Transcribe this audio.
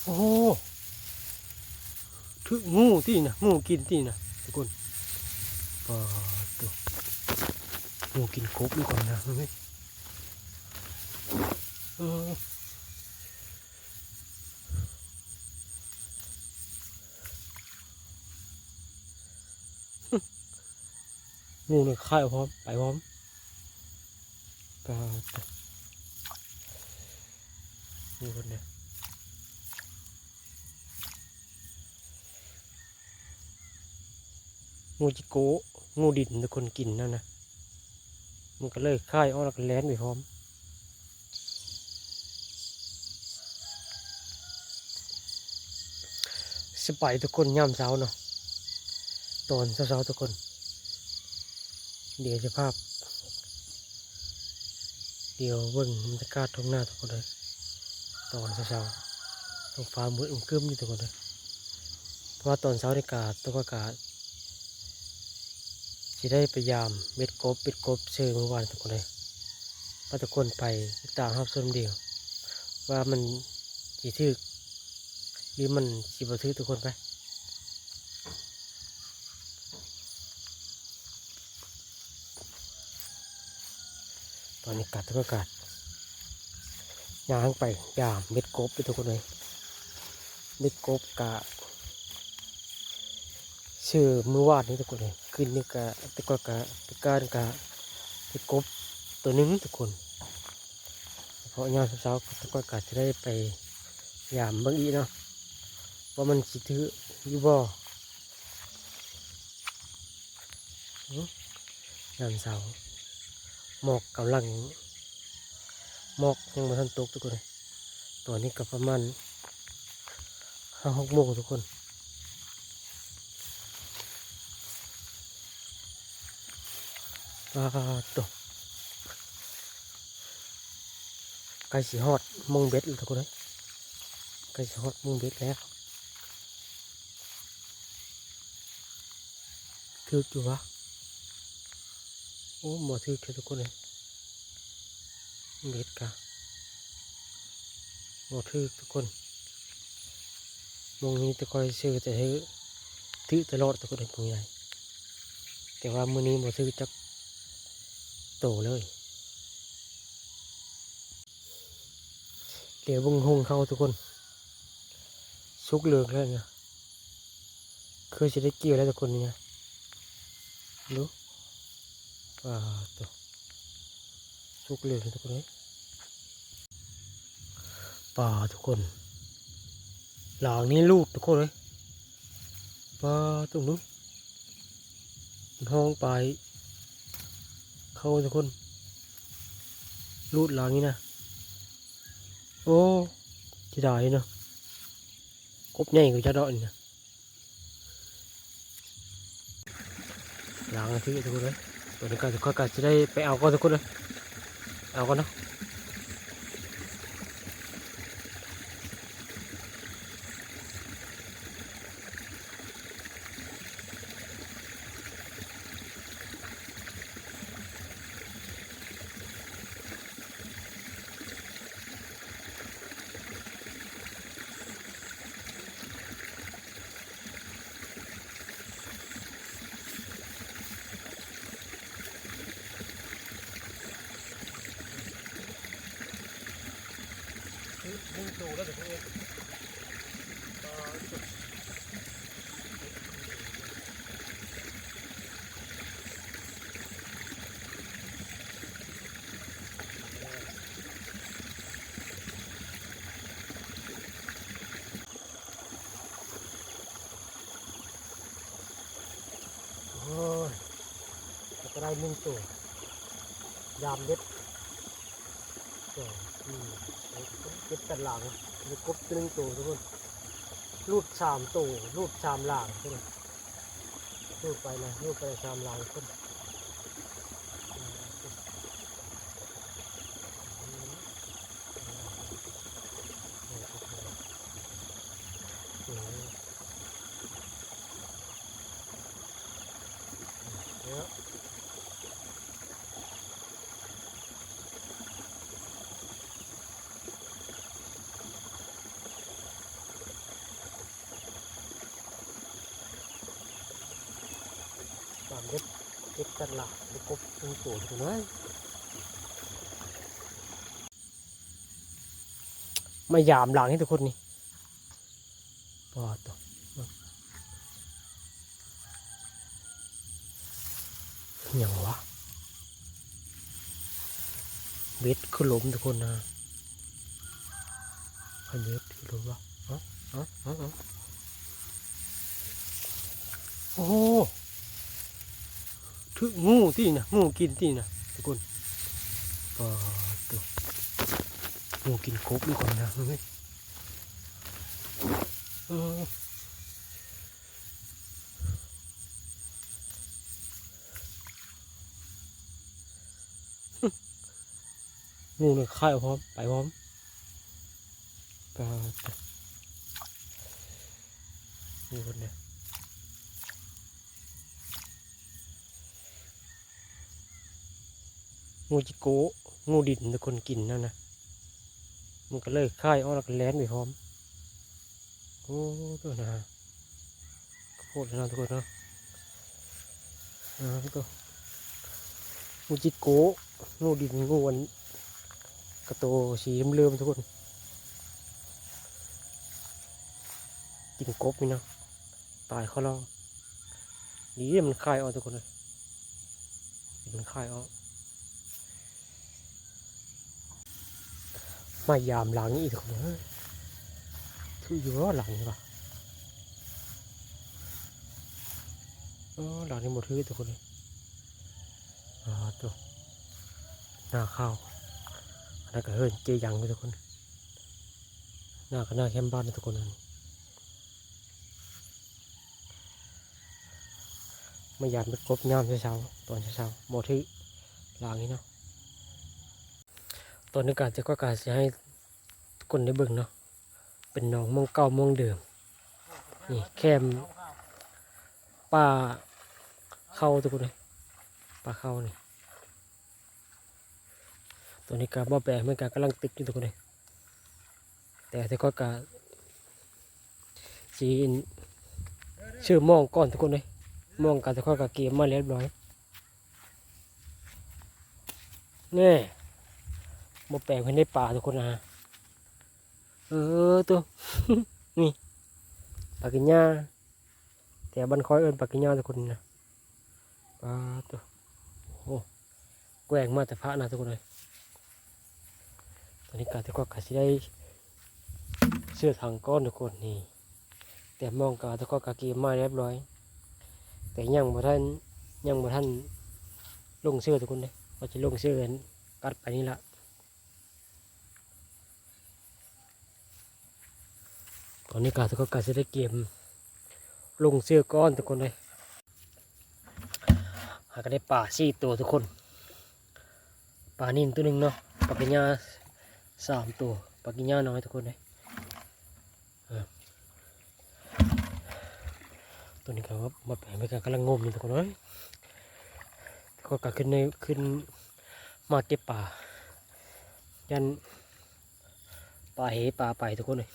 ໂອ້ ຖືກງູຕິນະ ງູກິນຕິນະທຸກຄົນ. ປາດໂທ້ ງູກິນກົບນີ້ກ່ອນນະ ເອີຍ ເອີ ງູນີ້ຄ້າຍພ້ອມ ໄປພ້ອມ. ປາດໂທ້ ງູເພິ່ນເດ້ ງູຈິໂກະ ງູດິນ ທຸກຄົນ ກິນນັ້ນນະ ມັນກໍເລີຍຄ້າຍອອກ ແລ້ວກໍແລ່ນໄປພ້ອມ. ສະບາຍທຸກຄົນ ຍາມເຊົ້າເນາະ ຕອນເຊົ້າໆ ທຸກຄົນ. ດຽວຈະພາບ ດຽວເບິ່ງບັນຍາກາດທົ່ງນາທຸກຄົນເອີຍ ຕອນເຊົ້າໆ ທ້ອງຟ້າມືດອຶມຄຶມຢູ່ທຸກຄົນເອີຍ. ເພາະວ່າຕອນເຊົ້ານີ້ກະ ຕົວກະ ຊິໄດ້ໄປຢາມເບັດກົບ ເບັດກົບເຊີມື້ວານທຸກຄົນເອີຍ ພາທຸກຄົນໄປຕິດຕາມຮັບຊົມເດີ ວ່າມັນຊິຖືກ ຫຼືມັນຊິບໍ່ຖືກທຸກຄົນ. ໄປ ຕອນນີ້ກະຖືວ່າກະຍ່າງໄປຢາມເບັດກົບເດີທຸກຄົນເອີຍ ເບັດກົບກະ ເຊີມື້ວານນີ້ທຸກຄົນເອີຍ ຄືນນີ້ກະ ແຕ່ກ່ອນກະ ແຕ່ກ່ອນກະໄດ້ກົບໂຕໜຶ່ງທຸກຄົນ. ເພາະຍາມເຊົ້າໆ ແຕ່ກ່ອນກະຈະໄດ້ໄປຢາມເບິ່ງອີກເນາະ ວ່າມັນຊິຖືກຢູ່ບໍ່. ຍາມເຊົ້າ ໝອກກຳລັງ ໝອກຍັງບໍ່ທັນຕົກທຸກຄົນເອີຍ ຕອນນີ້ກໍປະມານຫ້າຫົກໂມງທຸກຄົນ. ປາດໂທ້ ໃກ້ຊິຮອດໝ່ອງເບັດແລ້ວທຸກຄົນເອີຍ ໃກ້ຊິຮອດໝ່ອງເບັດແລ້ວ. ຖືກຢູ່ຫວາ? ໂອ້ ບໍ່ຖືກເທື່ອທຸກຄົນເອີຍ ເບັດກະບໍ່ຖືກທຸກຄົນ. ໝ່ອງນີ້ແຕ່ກ່ອນເຊີແຕ່ຖືກ ຖືກຕະຫຼອດທຸກຄົນເອີຍ ໝ່ອງໃຫຍ່ ແຕ່ວ່າມື້ນີ້ບໍ່ຖືກຈັກໂຕເລີຍ. ດຽວເບິ່ງໂຮງເຂົ້າທຸກຄົນ ສຸກເລີກແລ້ວນະ ຄືຊິໄດ້ກ່ຽວແລ້ວທຸກຄົນນີ້ນະ ດູ ປາດໂທ້ ສຸກເລີກທຸກຄົນເອີຍ. ປາດທຸກຄົນ ລາງນີ້ລູດທຸກຄົນເອີຍ ປາດໂທ້ ເບິ່ງດູ ມັນຫ້ອງປາຍເຂົ້າທຸກຄົນ ລູດລາງນີ້ນະ. ໂອ້ ເສຍດາຍເນາະ ກົບໃຫຍ່ກວ່າຈັກດອກນີ້ນະ. ລາງນາທີທຸກຄົນເອີຍ ຕອນນີ້ກໍຂ້ອຍກໍຊິໄດ້ໄປເອົາກ່ອນທຸກຄົນເອີຍ ເອົາກ່ອນເນາະ. ໜຶ່ງໂຕແລ້ວເດີ ໂອ້ຍ ກໍໄດ້ໜຶ່ງໂຕ ຍາມເບັດ ສອງ ສີ່ ຫົກ ເຈັດ ແປດ ຫຼາງ ມີກົບໂຕໜຶ່ງໂຕທຸກຄົນ ຫຼຸດສາມໂຕ ຫຼຸດສາມຫຼາງທຸກຄົນ ຫຼຸດໄປນະ ຫຼຸດໄປສາມຫຼາງທຸກຄົນ. ເນາະ. ເກັບກັນລະ ໄດ້ກົບໜຶ່ງໂຕທຸກຄົນເອີຍ. ມາຢາມຫຼັງນີ້ທຸກຄົນນີ້ ປາດໂທ້ ຫຍັງວະ? ເບັດຄືລົ້ມທຸກຄົນນະ ເບັດຄືລົ້ມວະ? ເອົ້າ ເອົ້າ ເອົ້າ ເອົ້າ ໂອ້ໂຫ ຖືກງູຕິນະ ງູກິນຕິນະທຸກຄົນ. ປາດໂທ້ ງູກິນກົບທຸກຄົນນະ ເອີ ເອີ. ງູນີ້ຄ້າຍພ້ອມ ໄປພ້ອມ ປາດໂທ້ ງູຄົນເດີ ງູຈິໂກະ ງູດິນ ແຕ່ຄົນກິນນັ້ນນະ ມັນກໍເລີຍຄ້າຍອອກ ແລ້ວກໍແລ່ນໄປພ້ອມ. ໂອ້ ໂຕນະ ໂຄດເນາະທຸກຄົນເນາະ ອ່າ ໂຕ ງູຈິໂກະ ງູດິນ ງູອັນ ກະໂຕສີເຫຼືອມໆ ທຸກຄົນ ກິນກົບນີ້ເນາະ ຕາຍຄາລໍ ດີມັນຄາຍອອກທຸກຄົນເອີຍ ມັນຄາຍອອກ. ມາຢາມຫຼັງນີ້ອີກທຸກຄົນເອີຍ ຖືກຢູ່ບໍ່ຫຼັງນີ້ວະ? ເອີ ຫຼັງນີ້ບໍ່ຖືກທຸກຄົນເອີຍ ອາ ໂຕ ນາເຂົ້າ ອັນນັ້ນກໍເຮືອນເຈຍັງທຸກຄົນ ນາກໍນາແຄມບ້ານທຸກຄົນ ອັນນີ້ ມາຢາມເປັດກົບຍາມເຊົ້າໆ ຕອນເຊົ້າໆ ບໍ່ຖືກຫຼາງນີ້ເນາະ. ຕອນນີ້ກະ ຈະ ຂ້ອຍກະຊິໃຫ້ທຸກຄົນໄດ້ເບິ່ງເນາະ ເປັນໜອງມ່ອງເກົ່າມ່ອງເດີມ ນີ້ແຄມປ່າເຂົ້າທຸກຄົນເອີຍ ປ່າເຂົ້ານີ້. ຕອນນີ້ກະບໍ່ແປງເໝືອນກັນ ກຳລັງຕຶກຢູ່ທຸກຄົນເອີຍ ແຕ່ ແຕ່ຂ້ອຍກະຊິຊື້ມອງກ່ອນທຸກຄົນເອີຍ ມອງກະ ແຕ່ຂ້ອຍກະກຽມມາຮຽບຮ້ອຍ ແນ່ ບໍ່ແປງເພິ່ນໄດ້ປາທຸກຄົນນະ ເອີ ໂຕ ນີ້ ປາກິນຫຍ້າ ແຖວບ້ານຂ້ອຍເອີ້ນປາກິນຫຍ້າທຸກຄົນນະ ປາໂຕ ໂອ້ ແກວ່ງມາແຕ່ພະນະທຸກຄົນເອີຍ. ຕອນນີ້ກະ ແຕ່ຂ້ອຍກະຊິໄດ້ເສື້ອຖັງກ່ອນທຸກຄົນ ນີ້ ແຕ່ມອງກະ ແຕ່ຂ້ອຍກະກຽມມາຮຽບຮ້ອຍ ແຕ່ຍັງບໍ່ທັນ ຍັງບໍ່ທັນລົງເສື້ອທຸກຄົນເດ້ ວ່າຊິລົງເສື້ອກັດໄປນີ້ລະ. ຕອນນີ້ກະ ແຕ່ຂ້ອຍກະຊິໄດ້ກຽມລົງເສື້ອກ່ອນທຸກຄົນເອີຍ. ຫາກະໄດ້ປາສີ່ໂຕທຸກຄົນ ປານິນໂຕໜຶ່ງເນາະ ປາກິນຫຍ້າສາມໂຕ ປາກິນຫຍ້ານ້ອຍທຸກຄົນເອີຍ. ເອີ ຕອນນີ້ກະມາ ມາແປງ ກຳລັງງົມຢູ່ທຸກຄົນເອີຍ ຂ້ອຍກະຂຶ້ນ ຂຶ້ນມາເກັບປາ ຢ້ານປາເຫປາໄປທຸກຄົນເອີຍ.